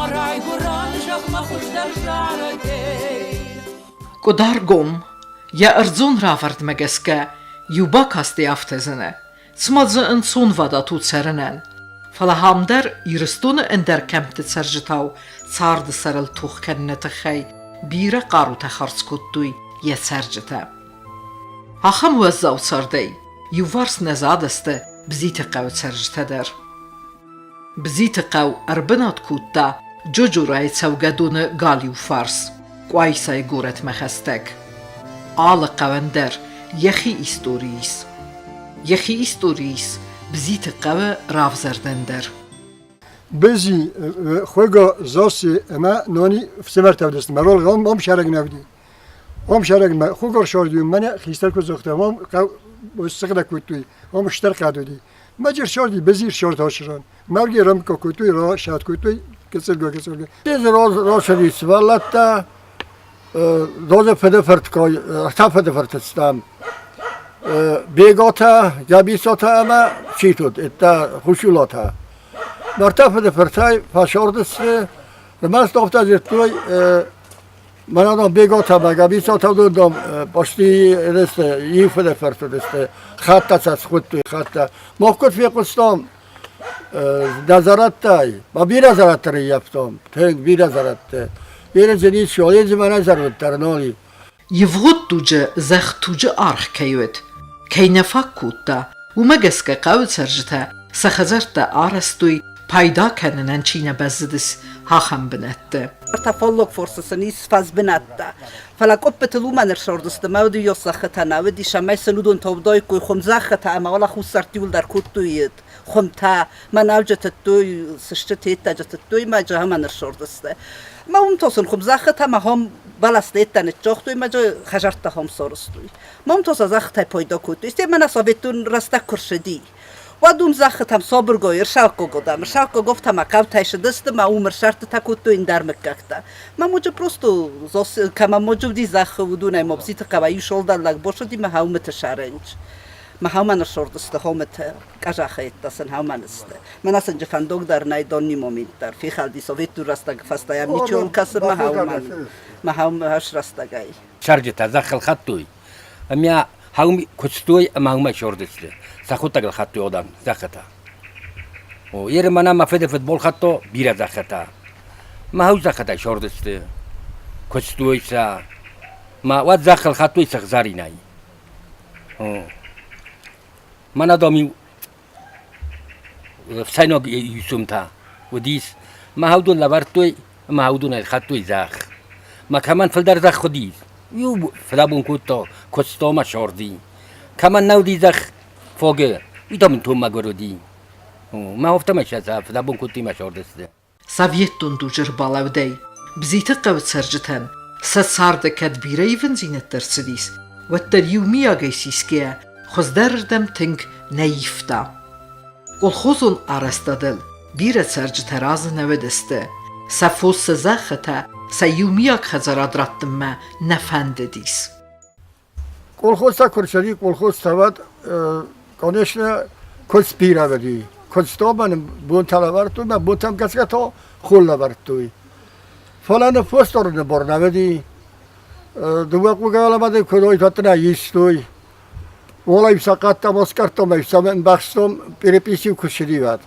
Мӕ райгуырӕн зӕхмӕ хуыздӕр зарӕгӕй. Къуыдаргом, йӕ ӕрдзон равӕрдмӕ гӕсгӕ, иу бакастӕй афтӕ зыны, цыма дзы ӕнцонвадат у цӕрынӕн. Фӕлӕ ам дӕр Ирыстоны ӕндӕр кӕмтты цӕрджытау царды сӕрыл тох кӕныны тыххӕй бирӕ хъарутӕ хардз кодтой йӕ цӕрджытӕ. Ахӕм уӕззау цардӕй иуварс нӕ задысты Бзиты хъӕуы цӕрджытӕ дӕр. Бзиты хъӕу ӕрбынат кодта Джоджорайы цӕугӕдоны галиу фарс, Къуайсайы горӕтмӕ хӕстӕг. Алы хъӕуӕн дӕр йӕхи истори ис. Йӕхи истори ис Бзиты хъӕуы равзӕрдӕн дӕр. Бези хуыга Зоси ӕмӕ Нони фсымӕртӕ уыдысты. Мӕ рол ом сӕрӕг нӕ уыди. Ом сӕрӕгмӕ хугор шордиум мӕнӕ хистӕр куы дзырдта, ом сыгъдӕг кодтой, ом стыр хъӕд уыди. Мӕджыр шорди, безир шорд хосыран. Мӕрги рӕмкъо кодтой, рашат кодтой, гыццылгой, гыццылгой. Росави сывӕллӕттӕ дозе фыдыфырткой, ӕртӕ фыдыфырты стӕм. Беготӕ, Габисотӕ ӕмӕ Читут, это Хушулотӕ. Нартӕ фыдыфыртӕй фӕсордысты, ӕрмӕст афтӕ дзырдтой, Мӕнӕ Беготӕ ӕмӕ Габисотӕ уыдон почти сты, иу фыдыфырт уыдысты, хаттӕ сӕ схуыдтой, хаттӕ. Мах куыд фехъуыстам нӕ зӕрӕдтӕй, ма бирӕ зӕрӕдтӕ рыййӕфтам, тынг бирӕ зӕрӕдты. Бирӕ дзы ничи, дзы мӕнӕ зӕронд дӕр нал и. Ивгъуыд дуджы зӕхх туджы аргъ кӕй уыд, кӕй нӕ фаг кодта, уымӕ гӕсгӕ хъӕуы цӕрджытӕ сӕ хӕдзӕрттӕ арӕзтой, пайда кӕнынӕн чи нӕ бӕззыдис, ахӕм бынӕтты. Ӕртӕ фӕллог форсы сын ис фӕзбынӕттӕ. Фӕлӕ къуыппытыл уымӕн ӕрсордысты, мӕ уыд йё зӕххытӕ нӕ уыдис, ӕмӕ сын уыдон товдоиккой хуымзӕххытӕ ӕмӕ уӕлӕ хуссӕртты иуылдӕр кодтой хуымтӕ, мӕнӕуджы тыдтой, сысджы теттӕджы тыдтой мӕ джамӕн ӕрсордысты. Мӕ уым то сын хуымзӕххытӕ мӕ хом бӕлӕстӕ еттӕ ныццогътой мӕ хӕзӕрттӕ хом сорыстой. Мӕ уым то сӕ зӕххытӕй пойда кодтой. Стӕй мӕнӕ советон рӕстӕг куы рцыди, Уӕд уым зӕххытӕм собыргой ӕрсалккогодам, ӕрсалккоговтӕ ма хъӕутӕй сыдысты ма уым ӕрсӕртытӕ кодтой ӕндӕр мыггӕгтӕ. Ма моджы просто кӕмӕ моджы уыди зӕххы, уыдонӕй мобзиты хъӕуӕй иу солдаллаг босыди ма хаумыты сарӕнч. Ма хаумӕн ӕрсордысты хомыты, къазахӕйттӕ сын хаумӕн сты. Мӕнӕ сын джы фӕндог дӕр нӕй донни момент дӕр. Фехӕлди советты рӕстӕг фӕстӕйӕ ничион кӕсы ма хаумӕн, ма хаумӕ рӕстӕгӕй. Цӕрджытӕ зӕххыл хаттой, ӕмӕ хауми куыстой ӕмӕ уымӕй сордысты. Сӕхуыдтӕг ӕлхӕдтой адӕм зӕххытӕ. О, еры мӕнӕ мӕ фыды фыдбол хатто бирӕ зӕххытӕ. Мӕ хау зӕххытӕй сордысты. Куыстой сӕ. Мӕ уӕд зӕхх ӕлхӕдтой сыгъзӕринӕй. О. Мӕнӕ дам-иу ӕфсӕйнаг исумтӕ уыдис. Мӕ уыдон лӕвӕрдтой ӕмӕ уыдон ӕлхӕдтой зӕхх. Мӕ кӕмӕн фылдӕр зӕхх уыди, иу фыдӕбон кодта, куыста ӕмӕ сорди. Кӕмӕн нӕ уыди зӕхх фогы, уый та бынтон мӕгуыр уыди. Мӕ афтӕмӕй сӕ фыдӕбон кодтой мӕ сордысты. Советон дуджы ӕрбалӕудӕй Бзиты хъӕуы цӕрджытӕн сӕ царды кӕд бирӕ ивындзинӕдтӕ ӕрцыдис, уӕддӕр иумиагӕй сисгӕйӕ хуыздӕрырдӕм тынг нӕ ивта. Колхозон арӕзтадыл бирӕ цӕрджытӕ разы нӕ уыдысты, сӕ фос сӕ зӕххытӕ сӕ иумиаг хӕдзарад раттынмӕ нӕ фӕндыдис. Колхозтӕ куы рцыди, колхозтӕ уӕд, конечно, куыдз бирӕ уыди. Куыдз то мӕн бонтӕ лӕвӕрдтой, мӕ бонтӕм гӕсгӕ то хор лӕвӕрдтой. Фӕлӕ нӕ фос дӕр бор нӕ уыди. Дыууӕ къугӕлӕмӕ куы фӕттынӕ истой. Уолай сӕ хъӕдтӕм оскъӕрдтон, сӕ ӕмбӕхстон, переписиу куы ссыди уӕд.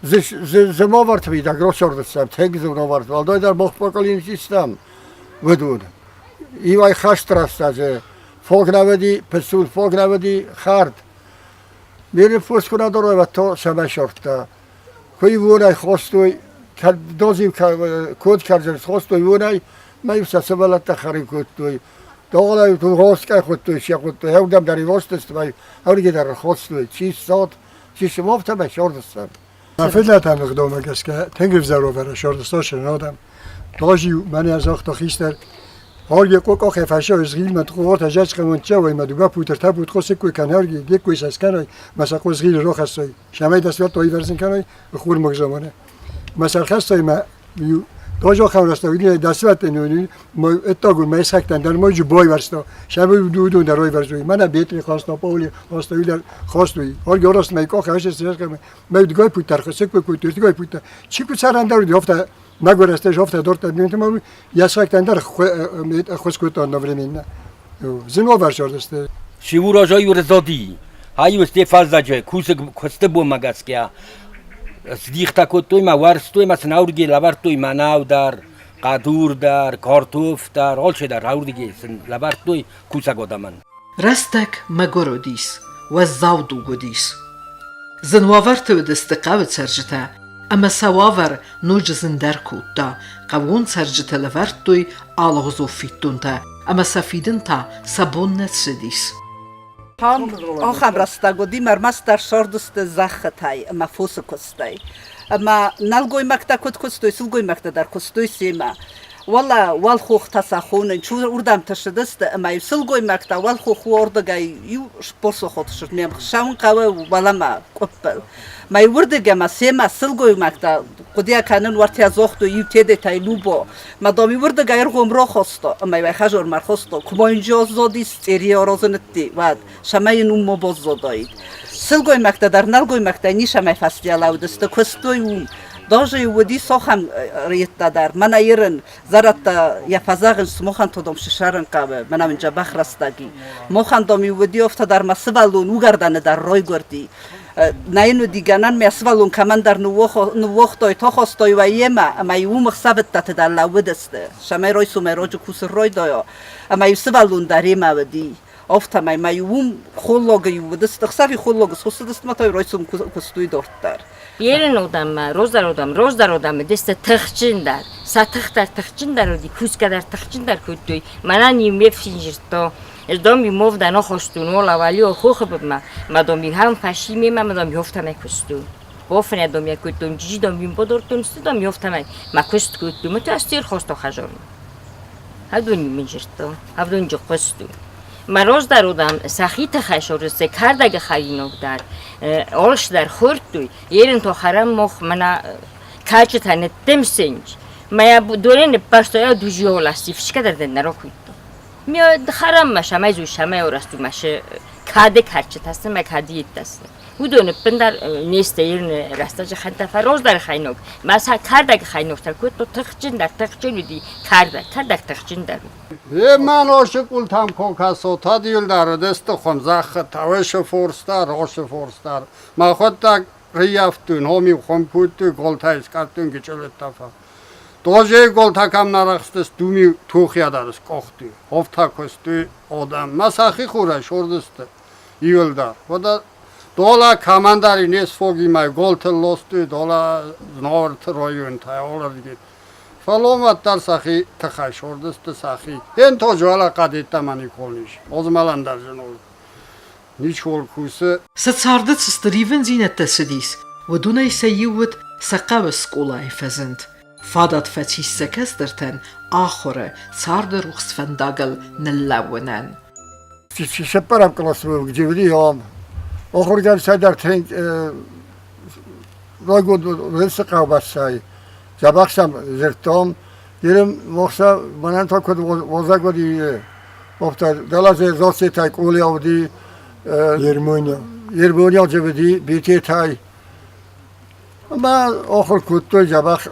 Зымоварты мидӕг росордыстӕм, тынг зымоварты, уӕлдайдӕр мах поколений уыдон. Иуӕй хӕст рӕстӕджы фог нӕ уыди, пысул фог нӕ уыди, хӕрд. Миры фос куы нӕ дорой, то сӕмӕ сордта. Куы уонӕй хостой, дозиу код кӕрдзын схостой уонӕй, мӕ сӕ сывӕллӕттӕ хӕрын кодтой. Доғалай тугоскай хуыдтой, се хуыдтой, ӕвдӕм дӕр иростысты, ӕврги дӕр хостой, чи ссад, чи сымофтӕ сордыстӕм. Фыдӕлтӕм ӕгъдаумӕ гӕсгӕ тынг ӕвзӕр уавӕры сордыстой сырнадӕм. Дожиу мӕнӕ загъта хистӕр. Орги къокъохе фӕсо изгил ма тъуорта жачка монча ма дуга путер та пут қосиккой канарги геккой сасканай ма са қозгил рохасой. Шамай дасвят ойверсин канай хур магзамане. Ма сархасой ма Дожо хавраста уидне дасват ма ettagul ma eshaktan dar moju boy varsto. Shabu dudu dar oy varsto. Mana betri khasta pauli khasta ular khastui. Orgi orast ma koха ашес ma дгой путар хосек путар дгой путар. Чику царан дар дёфта Мӕгуыр рӕстӕджы афтӕ дарддӕр бинонтӕ ма йӕ сыхӕгтӕн дӕр ӕххуыс кодта одновременно. Зын уавӕр цардысты. Сиуразой урзоди, ай сте фӕззӕджы кусӕг куысты бонмӕ гӕсгӕ сдихтӕ кодтой ма уарзтой ма сын аурге лӕвӕрдтой мӕнӕу дӕр, хъӕдур дӕр, картоф дӕр, алчидӕр аурдыгӕй сын лӕвӕрдтой кусӕг адӕмӕн. Рӕстӕг мӕгуыр уыдис, уӕззау дуг уыдис. Зын уавӕрты уыдысты хъӕуы цӕрджытӕ, ӕмӕ сӕ уавӕр ноджы зындӕр кодта. Хъӕууон цӕрджытӕ лӕвӕрдтой алыгъуызон фиддонтӕ ӕмӕ сӕ фидын та сӕ бон нӕ цыдис. Ахӕм рӕстӕг уыди, ӕмӕ ӕрмӕстдӕр сордысты зӕххытӕй ӕмӕ фосы куыстӕй. Ӕмӕ нӕлгоймӕгтӕ куыд куыстой, сылгоймӕгтӕ дӕр куыстой семӕ. Уӕлӕ уӕлхохтӕ сӕ хонынц, уырдӕмты ссыдысты ӕмӕ-иу сылгоймӕгтӕ уӕлхох уордыгӕй иу спорсохот ссыд, ссӕуын хъӕуы уӕлӕмӕ къуыппыл. Мӕ уырдыгӕмӕ семӕ сылгоймӕгтӕ хъуыдыйӕ кӕнын уӕртӕ зогътой иу тедетӕй Любо. Мӕ доми уырдыгӕй ӕргом рохосто, ӕмӕ иу хӕзормӕ рхосто, куы зодис цъериорозынытти, уӕд, сӕмӕ йын уым мобоззодаид. Сылгоймӕгтӕ дӕр нӕлгоймӕгтӕй нисӕмӕй фӕстийӕ лӕудысты, куыстой уым. Даже уыди сохӕм реттӕ дӕр. Мӕнӕ ирын зӕрӕдтӕ йӕ фӕзӕгъынц, мохӕн тодом сысӕрын хъӕуы, мӕнӕ мын дзӕбӕх рӕстӕги. Мохӕн доми уыди офтӕ дӕр мӕ сывӕллон угӕрдӕны дӕр ройгуырди. Нӕ йын уыди гӕнӕн, мӕ сывӕллон кӕмӕндӕр ныууогътой, тохостой уӕ йемӕ, ӕмӕ-иу уым ӕхсӕвыдтӕты дӕр лӕууыдысты. Сӕмӕй ройсумӕ роджы кусы ройдойо, ӕмӕ-иу сывӕллон дӕр йемӕ уыди. Афтӕмӕй ма-иу уым холлогы-иу уыдысты, ӕхсӕви холлогы схуыссыдысты ма та ройсум куыстой дарддӕр. Ерын одаммӕ, роздӕр одам, роздӕр одаммӕ десте тыхджындӕр. Сӕ тых дӕр тыхджындӕр уыди, кусгӕ дӕр тыхджындӕр кодтой. Мӕнӕн иу ме фсин зырдта, ӕз дам иу мовдӕн ахастон Олавалио хохы бынмӕ, ма дам иу хӕм фӕси мемӕ, ма дам йофтӕмӕ куыстон. Бофынӕ дам йӕ кодтон, джиджи дам иу бодордтон, сты дам йофтӕмӕ мӕ куыст кодтон. Мӕ та стер хоста хӕзармӕ. Авдон мын зырдта, авдонджы хъуыст у. Мӕ раздӕр уыдам сӕхи тыхӕй сордысты кӕрдӕгы хӕринаг дӕр, алш дӕр хордтой, ерын то хӕрам мох мӕнӕ каджытӕ ныддымсынч. Мӕ дорӕ ныппӕрстой, а дужи оласти, фысгӕ дӕр дын нӕ ракуйдта. Ме хӕрам мӕ сӕмӕй зуй сӕмӕй орасту мӕ шы кады кӕрчытӕ сты мӕ кады йедтӕ сты. Уыдон ӕппындӕр не сты ирны рӕстӕджы хӕнтӕ фӕроздӕр хайног. Мӕ сӕ кӕрдӕг хайногтӕ кодтой тыхджындӕр, тыхджын уыди кӕрдӕг, кӕрдӕг тыхджындӕр. Е мӕ къултам кокасотад илдарыдысты хуымзӕххытӕ, уышы форстар, ошы форстар. Мӕхуӕддӕг рыййӕфтун, хоми хумкутты голтӕй скъӕттун гичъилиттӕфа. Дожей голтӕ кӕм нарӕхстыс, думи тухиадарыс къохты, хофтӕ куысты одӕм. Мӕ сӕхи хурӕй шордысты иуылдӕр. Уӕдӕ дола командари не сфогимӕ голты лосты, дола знорты районтӕ, оларгит. Фӕлломӕддӕр сӕхи тыхӕй сордысты сӕхи. Енто жуала хъӕдеттӕмӕ никол ис. Озмӕлӕн дӕр зын у. Ничол кусы. Сӕ царды цы стыр ивындзинӕдтӕ цыдис, уыдонӕй сӕ иу уыд сӕ хъӕуы скъолайы фӕзынд. Фадат фӕцис сӕ кӕстӕртӕн ахуыры, царды рухс фӕндагыл ныллӕууынӕн. Цыппӕрӕм къласы где уыди, ам ахуыргӕнджытӕ дӕр райгонд уыцы хъӕубӕстӕй. Дзӕбӕх сӕм дзырдтон. Ирым мохса мӕнӕн та куыд уазӕг уыди, офтӕ дӕлӕ Зоцетӕй къулиа уыди, Ермония. Ермония дзы уыди, Бететӕй. Ӕмӕ ахуыр кодтой дзӕбӕх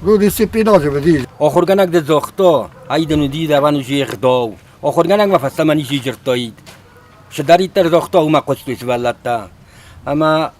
ну, дисциплина дзы уыди. Ахуыргӕнӕг дӕ загъта, айдӕн уыди давӕн уыди ӕгъдау. Ахуыргӕнӕгмӕ фӕстӕмӕ ничи дзырдтаид. Цыдӕриддӕр загъта, уымӕ хъуыстой сывӕллӕттӕ. Ӕмӕ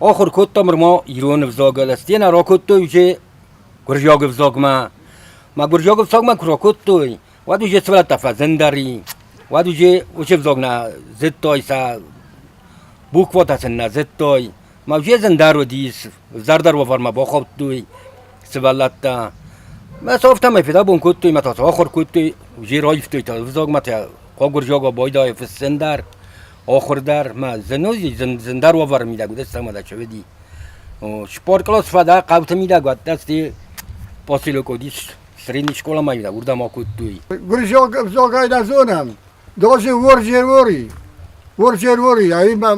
ахуыр кодтам ӕрма ирон ӕвзагыл. Стена ракодтой уже гуырдзиаг ӕвзагмӕ. Ма гуырдзиаг ӕвзагмӕ куы ракодтой, уӕд уже сывӕллӕттӕ фӕзындӕр и. Уӕд уже уыцы ӕвзаг нӕ зыдтой, сӕ буквӕтӕ сын нӕ зыдтой. Ма уже зындӕр уыдис, зӕрдӕр уавӕрмӕ бахаудтой сывӕллӕттӕ. Мӕ сӕ афтӕмӕй фыдӕбон кодтой, мӕ та сӕ ахуыр кодтой, уже раивтой та ӕвзагмӕ та гуырдзиаг байдайы фыссын дӕр, ахуыр дӕр. Мӕ зын уыди, зындӕр уавӕры мидӕг уыдысты ӕмӕ дӕ чывыди. Спорткълас фӕдӕ хъӕуты мидӕг уӕддӕр сте поселок уыдис средний школамӕ уырдӕм акодтой. Гуырдзиаг ӕвзагӕй нӕ зонӕм. Даже Орджерори, Орджерори, ай ма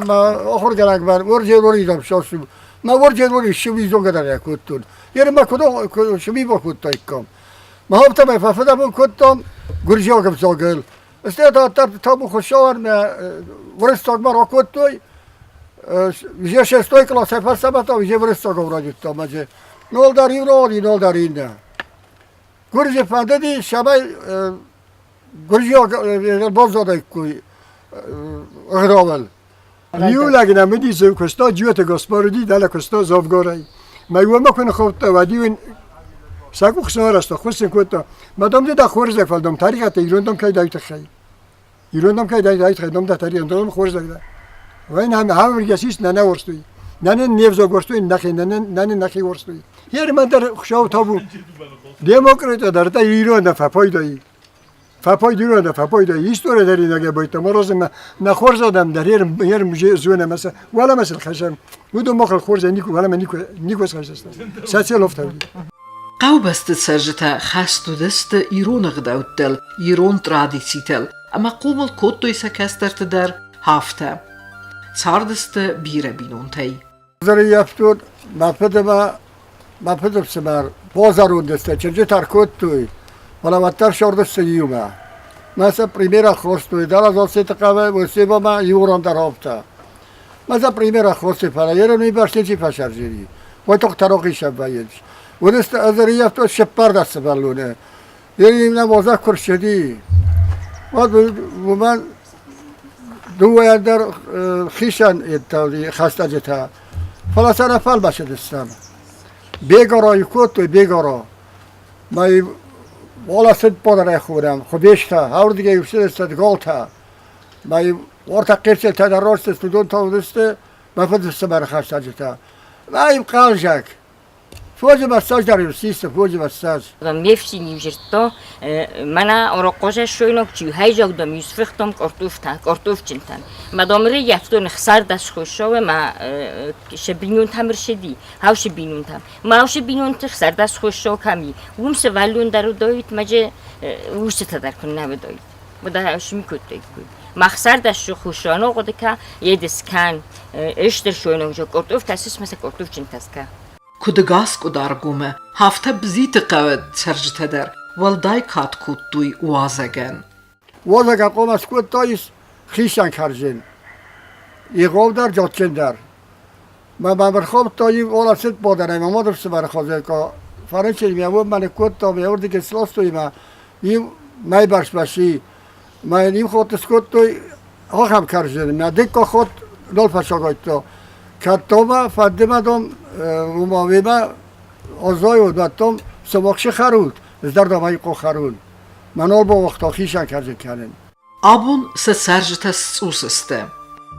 ахуыргӕнӕг мӕ Орджерори дам сасу. Ма Орджерори шиви зонгӕ дӕр нӕ кодтон. Ере ма куд шиви бакодтаиккам. Ма афтӕмӕй фӕфыдӕбон кодтам гуырдзиаг ӕвзагыл. Стӕй та табу хуыцауӕн мӕ уырыссагмӕ ракодтой. Вже шестой класс фӕстӕмӕ вже вырыссагау райдыдта мӕ нол дӕр иу рауади, нол дӕр иннӕ. Гуырдзы фӕндыди, цӕмӕй гуырдзиаг баззадаиккой ӕгъдауыл. Иу лӕг нӕм уыди, куыста Джиоты Гаспар уыди, дӕлӕ куыста Завгорӕй. Мӕ уымӕ куы ныххаудта, уӕд-иу ын сӕ къух сарӕзта, хуыссын кодта. Мӕ дам ды дӕ хорз лӕг, фӕлӕ дам тӕригъӕдтӕ ирон дам кӕй дӕ тыххӕй. Ирон дам кӕй дӕ тыххӕй, дам дӕ тӕригъӕд, дам хорз лӕг дӕ. Вӕй нӕ хӕм ис нӕ нӕ уарзтой. Нӕ нын не взаг уарзтой, нӕхи нӕ нын нӕхи уарзтой. Ерман дӕр Хуыцау табу. Демократия дӕр та ирон дӕ фӕпайда фӕпайда дӕ фӕпайда история дӕр инагӕ байта морозы нӕ хорз адӕм дӕр ерм зуна маса уӕлӕмӕ сыл хӕсӕм уыдон махыл хорз никуы уӕлӕмӕ никуы никуы схӕссӕм сӕ целофтӕ. Хъӕубӕсты цӕрджытӕ хӕст уыдысты ирон ӕгъдӕуттыл, ирон традицитыл ӕмӕ хъомыл кодтой сӕ кӕстӕрты дӕр афтӕ. Цардысты бирӕ бинонтӕй. Ӕрӕййӕфтон мӕ фыд ӕмӕ мӕ фыдыфсымӕр базӕрондысты, чызджытӕ ӕркодтой, фӕлӕ уӕддӕр сордысты иумӕ. Мӕ сӕ пример ӕххуырстой, дӕлӕ Зассеты хъӕуы Уосебамӕ иуран дӕр афтӕ. Мӕ сӕ пример ӕххуырстой, фӕлӕ ерын уый бӕсты ничи фӕсӕрджыни. Уый тохтӕрохи сӕввӕййынц. Уыдысты ӕз ӕрыййӕфтон цыппӕрдӕс сывӕллоны. Ерын нӕ уазӕг куы рцыди, уӕд уымӕн дыууӕйӕ дӕр хицӕн йедтӕ хӕстӕджытӕ, фӕлӕ сӕ нӕ фӕлмӕцыдыстӕм. Бегарайы кодтой, бегара. Мӕ уӕлӕ цыппарӕй хонӕм, Хуыбежтӕ, ардыгӕй цыдысты галтӕ. Мӕ уартӕ хъирцелтӕ дӕр растысты, уыдон та уыдысты мӕ фыдыфсымӕры хӕстӕджытӕ. Мӕ хъӕлзӕг. Фондз Ме фсин жирто мана ороккожа шойнок чи хайжагдом юсфихтом кортуфта кортуфчинтан. Мадомри яфтон хсардас хушове ма шебинюнтам ршеди, хау шебинюнтам. Мау шебинюнты хсардас хушо ками. Ум се валюн дарудоит маже ушта дар куннавдоит. Муда шмикуттой. Махсардас хушоно годика едес кан эштер шойнок жо кортуфтасис маса кортуфчинтаска. Куыд ӕгас Къуыдаргомы, афтӕ Бзиты хъӕуы цӕрджытӕ дӕр уӕлдай кад кодтой уазӕгӕн. Уазӕг хъуамӕ скодтаис хицӕн кӕрдзын. Егъаудӕр, дзаджджындӕр. Мӕ мӕм ӕрхаудта иу олӕфцыд бадӕнӕй мӕ мадыфсымӕры хӕдзарка. Фӕрынчын мӕ уым мӕ ныккодта, мӕ уырдыгӕй сластой мӕ иу мӕйбӕрц фӕци. Мӕ йын иу хатт скодтой ахӕм кӕрдзын, мӕ дыккаг хатт нал фӕцагайдта. Кӕд та фӕнды мӕ дам, уымӕ уемӕ аззайон, уӕд дам, сымах хӕрут, ӕз дӕр дам ӕй хӕрун. Мӕ нал бауагъта хицӕн кӕрдзын кӕнын. Абон сӕ цӕрджытӕ сцъус сты.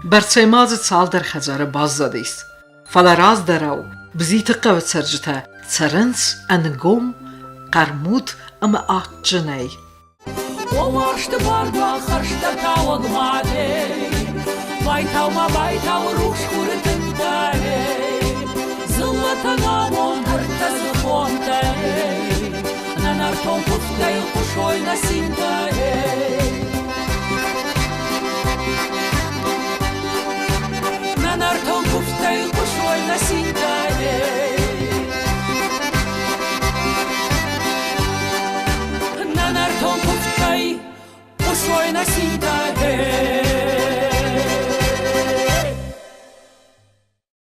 Бӕрцӕй ма дзы цалдӕр хӕдзары баззадис. Фӕлӕ раздӕрау Бзиты хъӕуы цӕрджытӕ цӕрынц ӕнгом, хъӕрмуд ӕмӕ адджынӕй. О уарзты бардуаг хӕрзтӕ тауӕг мадӕй, Байтау ма байтау рухс хуры тынтӕй, Дзыллӕтӕн амонд ӕртӕ дзыхонтӕй, Нӕ нӕртон куывдтӕй хъуысой нӕ цинтӕ. Нӕ нӕртон куывдтӕй хъуысой нӕ цинтӕ. Нӕ нӕртон куывдтӕй хъуысой нӕ цинтӕ.